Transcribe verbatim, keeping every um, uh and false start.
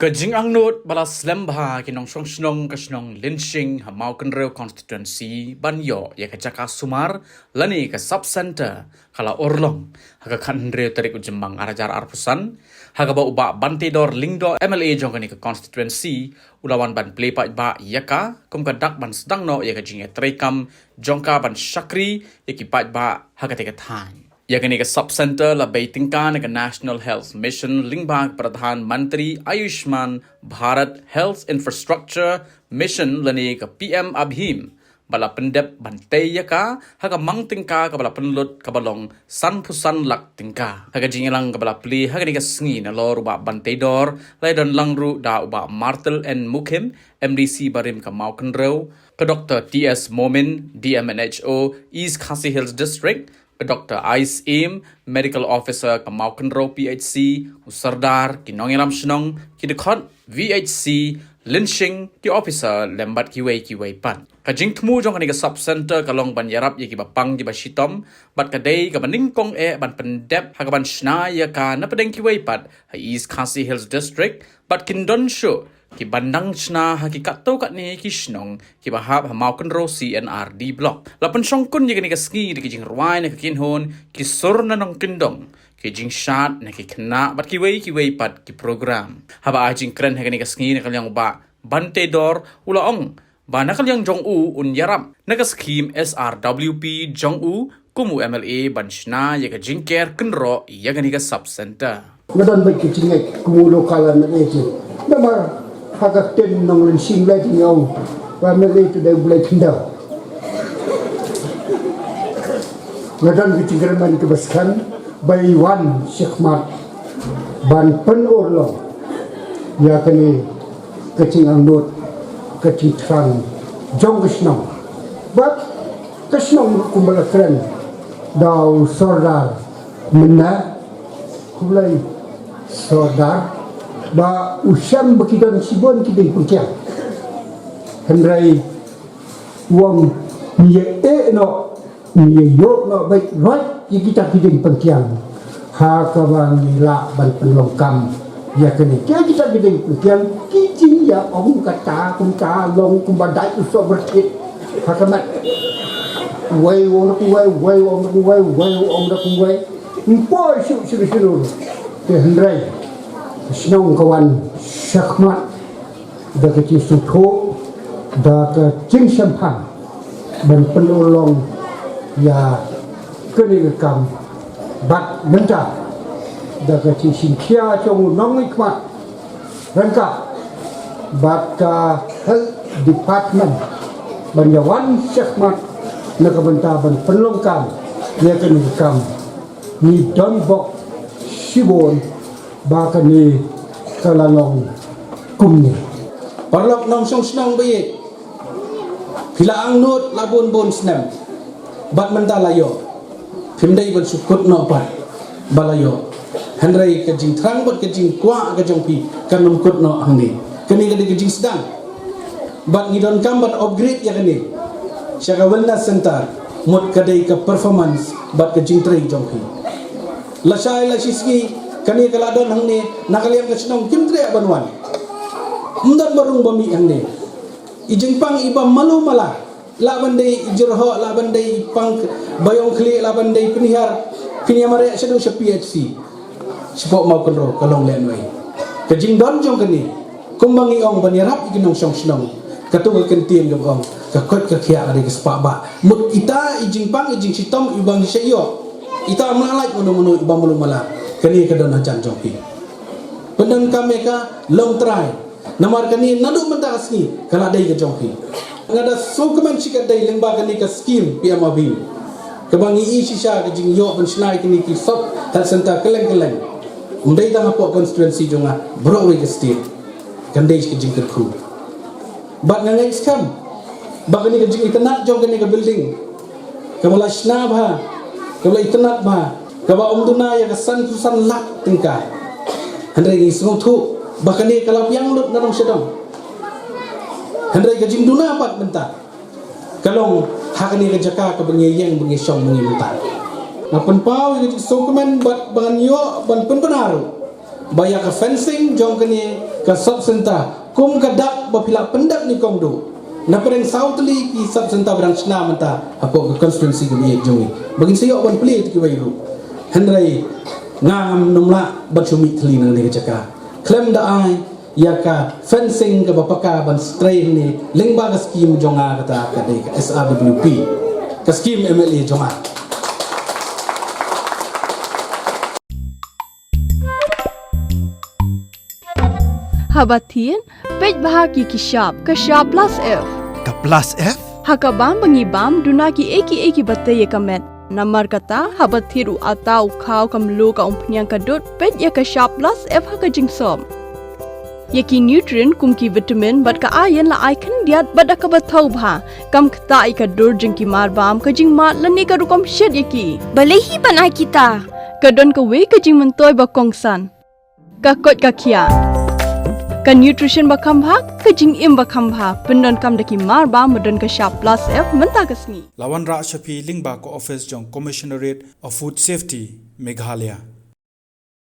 Ka jingangnud ba la slem bha ki nongshong shnong ka shnong Lyngshing ha Mawkynrew constituency ban ïoh ïa ka jaka sumar lane ka sub centre ka la urlong ha ka khathynriew tarik u Jymmang ar hajar arphew san, ha kaba u Bah Banteidor Lyngdoh, M L A jong kane ka constituency, u la wan ban plie paidbah ïa ka kum ka dak ban sdang noh ïa ka jingïatreikam jong ka ban shakri ïa ki paidbah ha katei ka thaiñ. Ïa kane ka sub centre la bei tyngka na ka National Health Mission lyngba ka Pradhan Mantri Ayushman Bharat Health Infrastructure Mission lane ka P M ABHIM, ba la pyndep ban tei ïa ka ha ka mang tyngka kaba la pynlut kaba long sanphew san lak tyngka. Ha ka jingïalang kaba la plie ha kane ka sngi nalor u Bah Banteidor, la ïadon lang ruh da u Bah Martel N Mukhim, M D C barim ka Mawkynrew, ka Doctor T S Momin, D M and H O, East Khasi Hills District, ka Doctor Ais Im, Medical Officer ka Mawkynrew P H C, u Sordar, ki nongïalam shnong, ki dkhot V H C Lyngshing, ki officer lem bad kiwei kiwei pat. Ka jingthmu jong kane ka sub centre ka long ban ïarap ïa kiba pang kiba shitom, bad ka dei kaba nyngkong eh ban pyndep ha kaban shna ïa ka napdeng kiwei pat ha East Khasi Hills District, bad kin don shuh kiban dang shna ha ki katto katne ki shnong kiba hap ha Mawkynrew C and R D Block. La pynshongkun ïa kane ka sngi da ki jingrwai na ka kynhun, ki sur na nongkyndong, ki jingshad na ki khynnah bad kiwei kiwei pat ki program. Haba ai jingkren ha kane ka sngi na ka liang u Bah Banteidor, u la ong ba na ka liang jong u un ïarap na ka skhim S R W P jong u kum u M L A ban shna ïa ka jingker kynroh ïa kane ka sub centre. Nga don bad ka jingngeit kum u local M L A te. Namar ha ka ktien nong Lyngshing la jingong ba M L A te dei u Blei khyndew. Nga don ka jingkyrmen kaba skhem ba i wan shakhmat ban pynurlong ïa kane ka jingangnud, ka jingthrang jong ka shnong. Bad ka shnong kumba la kren da u Sordar mynne, khublei Sordar, ba u shem ba ki don shibun ki diengpyngkiang. Hynrei u ong ngi ïa eh noh, ngi ïa ïoh noh beit, roit ïa kita ki diengpyngkiang ha kaba ngi lah ban pynlong kam ïa kane. Kita ki diengpyngkiang ki jingïaong kata kumta long kumba dait u soh byrthit ha ka met. Uwei u ong da uwei, uwei u ong da uwei, uwei u ong da uwei. Ym poi shuh shuh shuh. Te hynrei ka shnong ka wan shakhmat da ka jingsngewthuh, da ka jingshemphang ban pynurlong ïa kane ka kam. Bad mynta da ka jingsngewkhia jong u nongmihkhmat ryngkat bad ka health department ban ïa wan shakhmat na ka bynta ban pynlong kam ïa kane ka kam, ngi don bok shibun ba kane ka la long kumne. Paralok nongshong shnong ba ïeit, phi la angnud la bun bun snem bad mynta la ïoh. Phim dei ban shu kut noh pat ba la ïoh. Hynrei ka jingthrang bad ka jingkwah ka jong phi kan ym kut noh hangne. Kane ka dei ka jingsdang. Bad ngi donkam ban upgrade ïa kane sha ka wellness center, mut ka dei ka performance bad ka jingtrei jong phi. Lashai lashisngi kane ka la don hangne, na ka liang ka shnong kim treh ban wan. Ym don ba rung ba mih hangne. I jingpang iba malu mala, lah ban dei i jyrhoh, lah ban dei i pang ba ïong khlieh, lah ban dei pynhiar, pynïamareh shaduh sha P H C. Shapoh Mawkynrew ka long lehnohei. Ka jingdon jong kane, kumba ngi ong ban ïarap ïa ki nongshong shnong, kato ka kyntien kaba ong ka koit ka khiah ka dei ka spah bah. Mut ita i jingpang i jingshitom iba ngi sa ïoh, ita ym lah lait mano mano iba malu mala. Kane ka don hajan jong phi. Pyndonkam ïa ka, long trai. Namar kane naduh mynta ka sngi ka la dei ka jong phi. Nga da sngewkmen shikatdei lyngba kane ka skim P M ABHIM, kaba ngi ïohi shisha ka jingïoh ban shna ïa kine ki sub health center kylleng kylleng. Ym dei tang hapoh constituency jong nga, baroh kawei ka state kan dei ka jingkyrkhu. Bad nga ngeit skhem ba kane ka jingitynnad jong kane ka building kaba la shna bha, kaba la itynnad bha, kaba ym duna ïa ka san phew san lak tyngka. Hynrei ngi sngewthuh ba kane ka la biang lut na dong sha dong. Hynrei ka jingduna pat mynta ka long ha kane ka jaka kaba ngi ïeng ba ngi shong ba ngi mynta. Nga pynpaw ïa ka jingsngewkmen bad ba ngan ïoh ban pynbna ruh ba ïa ka fencing jong kane Ka sub center kum ka dak ba phi la pyndep ni kong du. Na pdeng saw tylli ki sub center ba dang shna mynta hapoh ka constituency ka ba ïeit jong ngi. Ba ngin sa ïoh ban plie ïa kiwei ruh. Hynrei nga ngam nym lah ban shu mih tylli na kane ka jaka. Khlem da ai ïa ka fencing ka ba paka ban straight ni lyngba ka skim jong nga kata ka dei ka S R W P. Ka skim M L A jong nga. Haba thied, peit bha ki ki shap, ka shap plus F. Ka plus F? Ha ka bam ba ngi bam, duna ki ei ki ei ki ba tei ïa ka met. Namar kata, haba thied u ata, u khaw, ka mluh, ka umphniang, ka dud, peit ïa ka shap plus F ha ka jingsop. Ïa ki nutrient kum ki vitamin bad ka iron la ai khyndiat bad da kaba thaw bha. Kam ktah ïa ka dur jong ki mar bam, ka jingmad lane ka rukom shet ïa ki. Balei hi ban ai kita? Ka don kawei ka jingmyntoi ba kongsan. Ka koit ka khiah. Ka nutrition ba kham bha, ka jingim ba kham bha. Pyndonkam da ki mar bam ba don ka shap plus F mynta ka sngi. La wanrah sha phi lyngba ka office jong Commissionerate of Food Safety, Meghalaya.